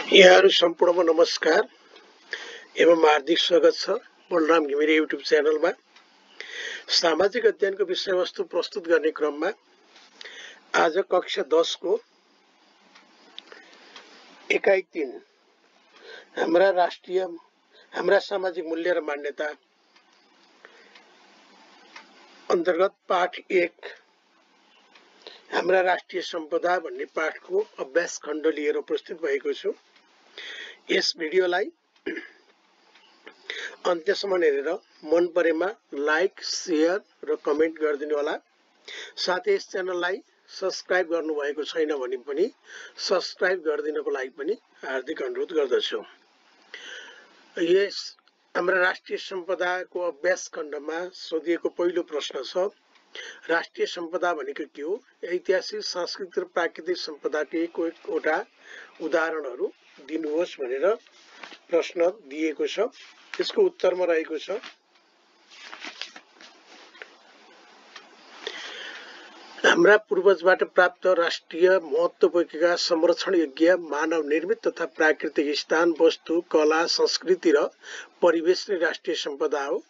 यहाँहरु सम्पूर्णमा नमस्कार एवं हार्दिक स्वागत छ बलराम घिमिरे युट्युब च्यानलमा। सामाजिक अध्ययनको विषयवस्तु प्रस्तुत गर्ने क्रममा आज कक्षा 10 को एकाइ 3 हाम्रा सामाजिक मूल्य र मान्यता अन्तर्गत पाठ 1 हाम्रा राष्ट्रिय सम्पदा भन्ने पाठको अभ्यास खण्ड लिएर प्रस्तुत भएको छु। यस भिडियोलाई अन्त्यसम्म हेरेर मन परेमा लाइक, शेयर र कमेन्ट गरिदिनु होला। साथै यस च्यानललाई सब्स्क्राइब गर्नुभएको छैन भने पनि सब्स्क्राइब गरिदिनको लागि पनि हार्दिक अनुरोध गर्दछु। यस हाम्रा राष्ट्रिय सम्पदाको अभ्यास खण्डमा सोधिएको पहिलो प्रश्न छ, राष्ट्रिय सम्पदा भनेको के हो? ऐतिहासिक, सांस्कृतिक र प्राकृतिक सम्पदाको एकवटा उदाहरणहरू दिनुहोस् भनेर प्रश्न दिएको छ। यसको उत्तरमा रहेको छ हाम्रा पूर्वजबाट प्राप्त राष्ट्रिय महत्त्व बोकेका संरक्षण योग्य मानव निर्मित तथा प्राकृतिक स्थान, वस्तु, कला, संस्कृति र परिवेश नै राष्ट्रिय सम्पदा हो।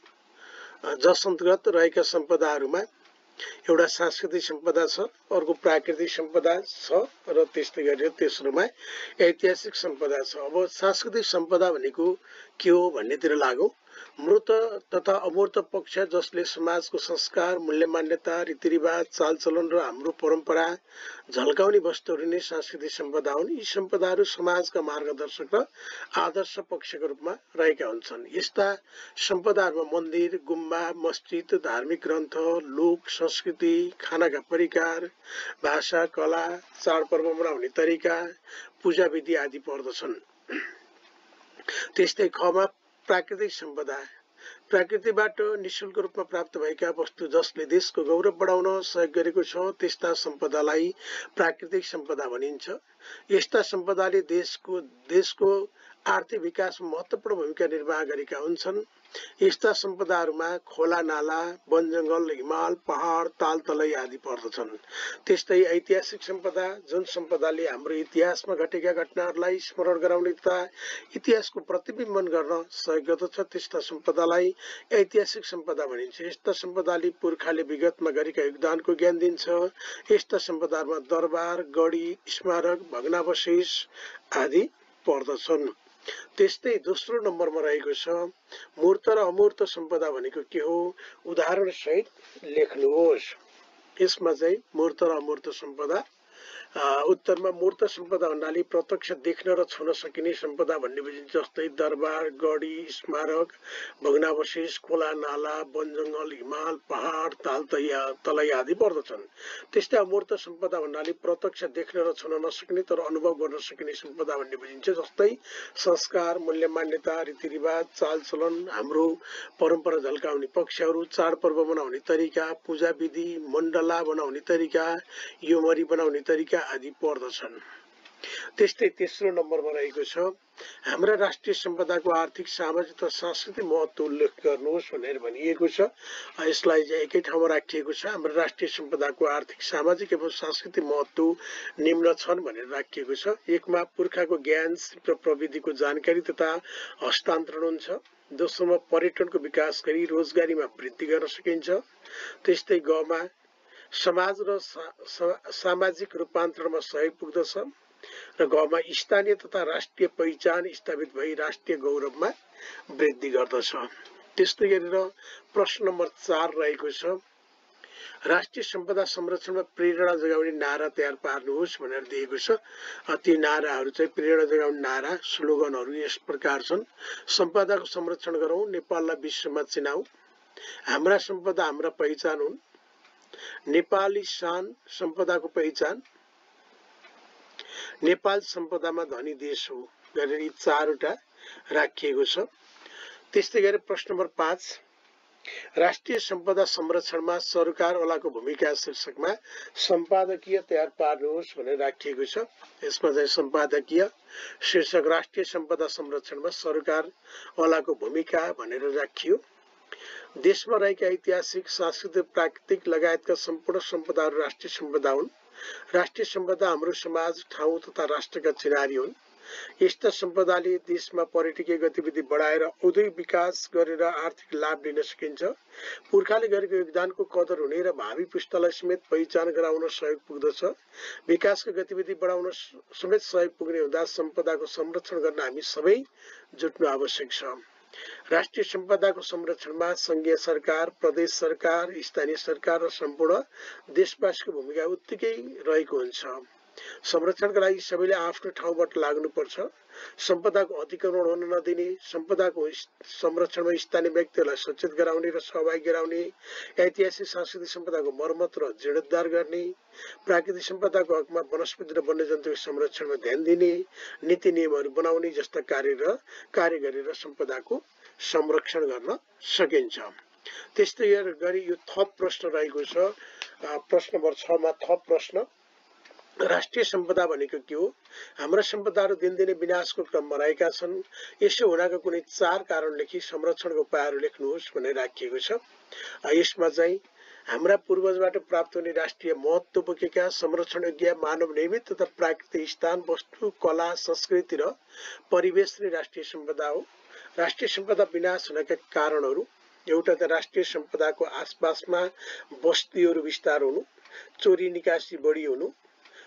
जस अन्तर्गत रहेका सम्पदाहरूमा एउटा सांस्कृतिक सम्पदा छ, अर्को प्राकृतिक सम्पदा छ र त्यस्तै गरेर तेस्रोमा ऐतिहासिक सम्पदा छ। अब सांस्कृतिक सम्पदा भनेको के हो भन्नेतिर लागौं। मूर्त तथा अमूर्त पक्ष जसले समाजको संस्कार, मूल्य, मान्यता, रीतिरिवाज, चालचलन र हाम्रो परम्परा झल्काउने वस्तुहरू नै सांस्कृतिक सम्पदा हुन्। यी सम्पदाहरू समाजका मार्गदर्शक र आदर्श पक्षको रूपमा रहेका हुन्छन्। यस्ता सम्पदाहरूमा मन्दिर, गुम्बा, मस्जिद, धार्मिक ग्रन्थ, लोक संस्कृति, खानाका परिकार, भाषा, कला, चाडपर्व मनाउने तरिका, पूजा विधि आदि पर्दछन्। त्यस्तै खमा प्राकृतिक सम्पदा, प्रकृतिबाट निशुल्क रूपमा प्राप्त भएका वस्तु जसले देशको गौरव बढाउन सहयोग गरेको छ, त्यस्ता सम्पदालाई प्राकृतिक सम्पदा भनिन्छ। यस्ता सम्पदाले देशको आर्थिक विकासमा महत्त्वपूर्ण भूमिका निर्वाह गरेका हुन्छन्। यस्ता सम्पदाहरूमा खोला, नाला, वन जंगल, हिमाल, पहाड, ताल तराई आदि पर्दछन्। त्यस्तै ऐतिहासिक सम्पदा, जुन सम्पदाले हाम्रो इतिहासमा घटेका घटनाहरूलाई स्मरण गराउने तथा इतिहासको प्रतिबिम्बन गर्न सहयोग गर्दछ, त्यस्ता सम्पदालाई ऐतिहासिक सम्पदा भनिन्छ। यस्ता सम्पदाले पुर्खाले विगतमा गरेका योगदानको ज्ञान दिन्छ। यस्ता सम्पदाहरूमा दरबार, गढी, स्मारक, भग्नावशेष आदि पर्दछन्। त्यस्तै दोस्रो नम्बरमा रहेको छ मूर्त र अमूर्त सम्पदा भनेको के हो? उदाहरण सहित लेख्नुहोस्। यसमा चाहिँ मूर्त र अमूर्त सम्पदा उत्तरमा मूर्त सम्पदा भन्नाले प्रत्यक्ष देख्न र छुन सकिने सम्पदा भन्ने बुझिन्छ। जस्तै दरबार, गढी, स्मारक, भग्नावशेष, खोला, नाला, वन जंगल, हिमाल, पहाड, ताल तराई आदि पर्दछन्। त्यस्तै अमूर्त सम्पदा भन्नाले प्रत्यक्ष देख्न र छुन नसकिने तर अनुभव गर्न सकिने सम्पदा भन्ने बुझिन्छ। जस्तै संस्कार, मूल्य, मान्यता, रीतिरिवाज, चालचलन, हाम्रो परम्परा झल्काउने पक्षहरू, चाडपर्व मनाउने तरिका, पूजा विधि, मण्डला बनाउने तरिका, योमरी बनाउने तरिका आदि पर्दछन्। त्यस्तै तेस्रो नम्बरमा रहेको छ हाम्रा राष्ट्रिय सम्पदाको आर्थिक, सामाजिक तथा सांस्कृतिक महत्त्व उल्लेख गर्नुहोस् भनेर भनिएको छ। यसलाई चाहिँ एकै ठाउँमा राखिएको छ। हाम्रो राष्ट्रिय सम्पदाको आर्थिक, सामाजिक एवं सांस्कृतिक महत्त्व निम्न छन् भनेर राखिएको छ। एकमा पुर्खाको ज्ञान र प्रविधिको जानकारी तथा हस्तान्तरण हुन्छ। दोस्रोमा पर्यटनको विकास गरी रोजगारीमा वृद्धि गर्न सकिन्छ। त्यस्तै गमा समाज र सामाजिक रूपान्तरणमा सहयोग पुग्दछ र गमा स्थानीय तथा राष्ट्रिय पहिचान स्थापित भई राष्ट्रिय गौरवमा वृद्धि गर्दछ। त्यस्तै गरेर प्रश्न नम्बर 4 रहेको छ राष्ट्रिय सम्पदा संरक्षणमा प्रेरणा जगाउने नारा तयार पार्नुहोस् भनेर दिएको छ। ती नाराहरू चाहिँ प्रेरणा जगाउने नारा, स्लोगनहरू यस प्रकार छन्। सम्पदाको संरक्षण गरौँ, नेपाललाई विश्वमा चिनाऊ, हाम्रा सम्पदा हाम्रा पहिचान हुन्, नेपाली शान सम्पदाको पहिचान, नेपाल सम्पदामा धनी देश हो गरेर यी 4वटा राखिएको छ। त्यस्तै गरी प्रश्न नम्बर 5 राष्ट्रिय सम्पदा संरक्षणमा सरकारवालाको भूमिका शीर्षकमा सम्पादकीय तयार पार्नुहोस् भनेर राखिएको छ। यसमा चाहिँ सम्पादकीय शीर्षक राष्ट्रिय सम्पदा संरक्षणमा सरकारवालाको भूमिका भनेर राखियो। देशमा रहेका ऐतिहासिक, सांस्कृतिक, प्राकृतिक लगायतका सम्पूर्ण सम्पदाहरू राष्ट्रिय सम्पदा हुन्। राष्ट्रिय सम्पदा हाम्रो समाज, ठाउँ तथा राष्ट्रका चिनारी हुन्। यस्ता सम्पदाले देशमा पर्यटकीय गतिविधि बढाएर औद्योगिक विकास गरेर आर्थिक लाभ लिन सकिन्छ। पुर्खाले गरेको योगदानको कदर हुने र भावी पुस्तालाई समेत पहिचान गराउन सहयोग पुग्दछ। विकासको गतिविधि बढाउन समेत सहयोग पुग्ने हुँदा सम्पदाको संरक्षण गर्न हामी सबै जुट्नु आवश्यक छ। राष्ट्रिय सम्पदाको संरक्षणमा संघीय सरकार, प्रदेश सरकार, स्थानीय सरकार र सम्पूर्ण देशवासीको भूमिका उत्तिकै रहेको हुन्छ। संरक्षणका लागि सबैले आफ्नो ठाउँबाट लाग्नुपर्छ। सम्पदाको अतिक्रमण हुन नदिने, सम्पदाको संरक्षणमा स्थानीय व्यक्तिहरूलाई सचेत गराउने र सहभागी गराउने, ऐतिहासिक सांस्कृतिक सम्पदाको मर्मत र जीर्णोद्धार गर्ने, प्राकृतिक सम्पदाको हकमा वनस्पति र वन्यजन्तुको संरक्षणमा ध्यान दिने, नीति नियमहरू बनाउने जस्ता कार्य गरेर सम्पदाको संरक्षण गर्न सकिन्छ। त्यस्तै गरी यो थप प्रश्न रहेको छ। प्रश्न नम्बर 6 मा थप प्रश्न, राष्ट्रिय सम्पदा भनेको के हो? हाम्रा सम्पदाहरू दिनदिनै विनाशको क्रममा रहेका छन्। यसो हुनका कुनै 4 कारण लेखी संरक्षणको उपायहरू लेख्नुहोस् भनेर राखिएको छ। यसमा चाहिँ हाम्रा पूर्वजबाट प्राप्त हुने राष्ट्रिय महत्त्व बोकेका संरक्षणयोग्य मानव निर्मित तथा प्राकृतिक स्थान, वस्तु, कला, संस्कृति र परिवेश नै राष्ट्रिय सम्पदा हो। राष्ट्रिय सम्पदा विनाश हुनका कारणहरू, एउटा त राष्ट्रिय सम्पदाको आसपासमा बस्तीहरू विस्तार हुनु, चोरी निकासी बढी हुनु,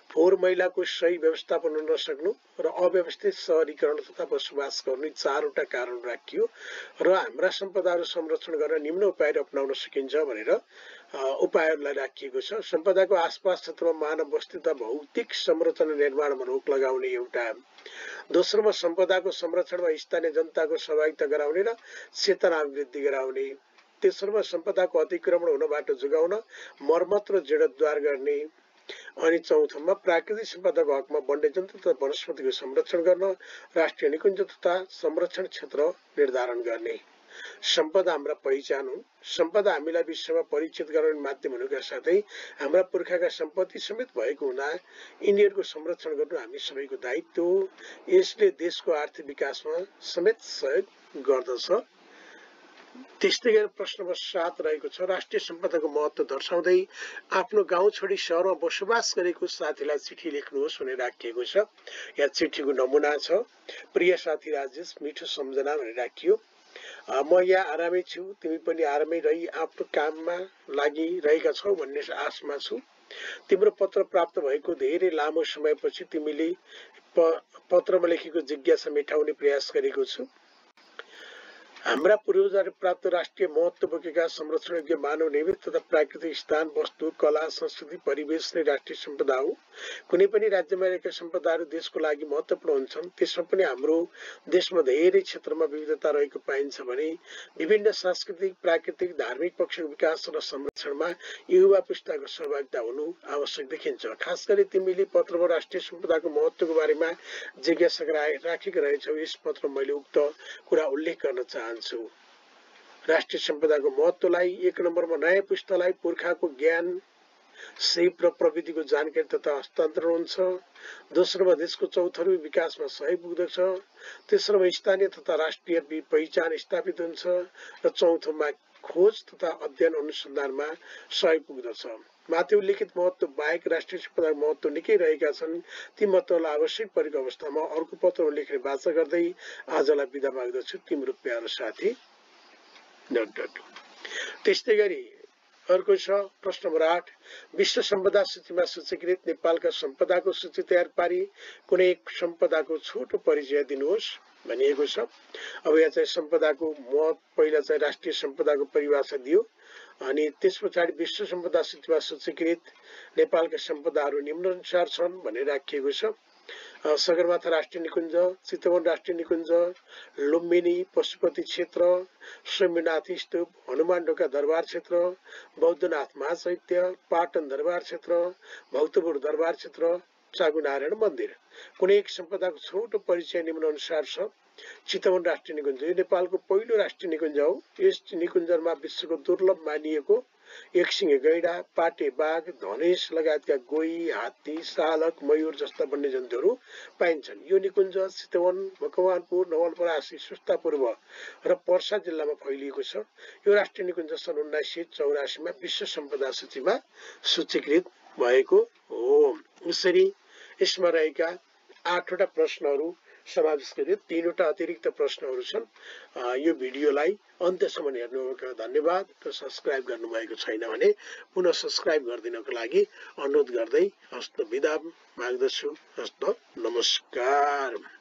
फोहोर मैलाको सही व्यवस्थापन हुन नसक्नु र अव्यवस्थित शहरीकरण तथा बसोबास गर्नु 4वटा कारण राखियो र हाम्रा सम्पदाहरू संरक्षण गर्न निम्न उपायहरू अपनाउन सकिन्छ भनेर उपायहरूलाई राखिएको छ। सम्पदाको आसपास क्षेत्रमा मानव बस्ती तथा भौतिक संरचना निर्माणमा रोक लगाउने एउटा। दोस्रोमा सम्पदाको संरक्षणमा स्थानीय जनताको सहभागिता गराउने र चेतना वृद्धि गराउने। तेस्रोमा सम्पदाको अतिक्रमण हुनबाट जोगाउन मर्मत र जीर्णोद्धार गर्ने। अनि चौथोमा प्राकृतिक सम्पदाको हकमा वन्यजन्तु तथा वनस्पतिको संरक्षण गर्न राष्ट्रिय निकुञ्ज तथा संरक्षण क्षेत्र निर्धारण गर्ने। सम्पदा हाम्रा पहिचान हुन्। सम्पदा हामीलाई विश्वमा परिचित गराउने माध्यम हुनुका साथै हाम्रा पुर्खाका सम्पत्ति समेत भएको हुँदा यिनीहरूको संरक्षण गर्नु हामी सबैको दायित्व हो। यसले देशको आर्थिक विकासमा समेत सहयोग गर्दछ। त्यस्तै गरी प्रश्न नम्बर 7 रहेको छ, राष्ट्रिय सम्पदाको महत्त्व दर्शाउँदै आफ्नो गाउँ छोडी सहरमा बसोबास गरेको साथीलाई चिठी लेख्नुहोस् भनेर राखिएको छ। यहाँ चिठीको नमुना छ। प्रिय साथी राजेश, मिठो सम्झना भनेर राखियो। म यहाँ आरामै छु, तिमी पनि आरामै रही आफ्नो काममा लागिरहेका छौ भन्ने आशमा छु। तिम्रो पत्र प्राप्त भएको धेरै लामो समयपछि तिमीले पत्रमा लेखेको जिज्ञासा मेटाउने प्रयास गरेको छु। हाम्रा पूर्वजहरूले प्राप्त राष्ट्रिय महत्त्व बोकेका संरक्षणयोग्य मानव निर्मित तथा प्राकृतिक स्थान, वस्तु, कला, संस्कृति, परिवेश नै राष्ट्रिय सम्पदा हो। कुनै पनि राज्यमा रहेका सम्पदाहरू देशको लागि महत्त्वपूर्ण हुन्छन्। त्यसमा पनि हाम्रो देशमा धेरै क्षेत्रमा विविधता रहेको पाइन्छ भने विभिन्न सांस्कृतिक, प्राकृतिक, धार्मिक पक्षको विकास र संरक्षणमा युवा पुस्ताको सहभागिता हुनु आवश्यक देखिन्छ। खास गरी तिमीले पत्रमा राष्ट्रिय सम्पदाको महत्त्वको बारेमा जिज्ञासा राखेका रहेछौ। यस पत्रमा मैले उक्त कुरा उल्लेख गर्न चाहन्छु। राष्ट्रिय सम्पदाको महत्त्वलाई 1 नम्बरमा नयाँ पुस्तालाई पुर्खाको ज्ञान, सिप र प्रविधिको जानकारी तथा हस्तान्तरण हुन्छ। दोस्रोमा देशको चौथर्वी विकासमा सहयोग पुग्दछ। तेस्रोमा स्थानीय तथा राष्ट्रिय पहिचान स्थापित हुन्छ र चौथोमा खोज तथा अध्ययन अनुसन्धानमा सहयोग पुग्दछ। माथि उल्लेखित महत्त्व बाहेक राष्ट्रिय सम्पदाको महत्त्व निकै रहेका छन्। ती महत्त्वलाई आवश्यक परेको अवस्थामा अर्को पत्रमा लेख्ने वाचा गर्दै आजलाई बिदा माग्दछु। तिम्रो प्यारो साथी डट। त्यस्तै गरी अर्को छ प्रश्न नम्बर 8, विश्व सम्पदा सूचीमा सूचीकृत नेपालका सम्पदाको सूची तयार पारी कुनै एक सम्पदाको छोटो परिचय दिनुहोस् भनिएको छ। अब यहाँ चाहिँ सम्पदाको पहिला चाहिँ राष्ट्रिय सम्पदाको परिभाषा दियो अनि त्यस पछाडि विश्व सम्पदा सूचीमा सूचीकृत नेपालका सम्पदाहरू निम्नानुसार छन् भनेर राखिएको छ। सगरमाथा राष्ट्रिय निकुञ्ज, चितवन राष्ट्रिय निकुञ्ज, लुम्बिनी पशुपति क्षेत्र, सोमनाथ स्तूप, हनुमान ढोका दरबार क्षेत्र, बौद्धनाथ महाचैत्य, पाटन दरबार क्षेत्र, भक्तपुर दरबार क्षेत्र, चागुनारायण मन्दिर। कुनै एक सम्पदाको छोटो परिचय निम्नानुसार छ। चितवन राष्ट्रिय निकुञ्ज यो नेपालको पहिलो राष्ट्रिय निकुञ्ज हो। यस निकुञ्जमा विश्वको दुर्लभ मानिएको एकसिङे गैंडा, पाटे बाघ, धनेश लगायतका गोही, हात्ती, सालक, मयूर जस्ता वन्यजन्तुहरू पाइन्छन्। यो निकुञ्ज चितवन, मकवानपुर, नवलपरासी, सुस्तापूर्व र पर्सा जिल्लामा फैलिएको छ। यो राष्ट्रिय निकुञ्ज सन् 1984 मा विश्व सम्पदा सूचीमा सूचीकृत भएको हो। यसरी यसमा रहेका 8वटा प्रश्नहरू समावेश गरियो। 3वटा अतिरिक्त प्रश्नहरू छन्। यो भिडियोलाई अन्त्यसम्म हेर्नुभएको धन्यवाद र सब्स्क्राइब गर्नुभएको छैन भने पुनः सब्स्क्राइब गरिदिनको लागि अनुरोध गर्दै हस्त बिदा माग्दछु। हस्त नमस्कार।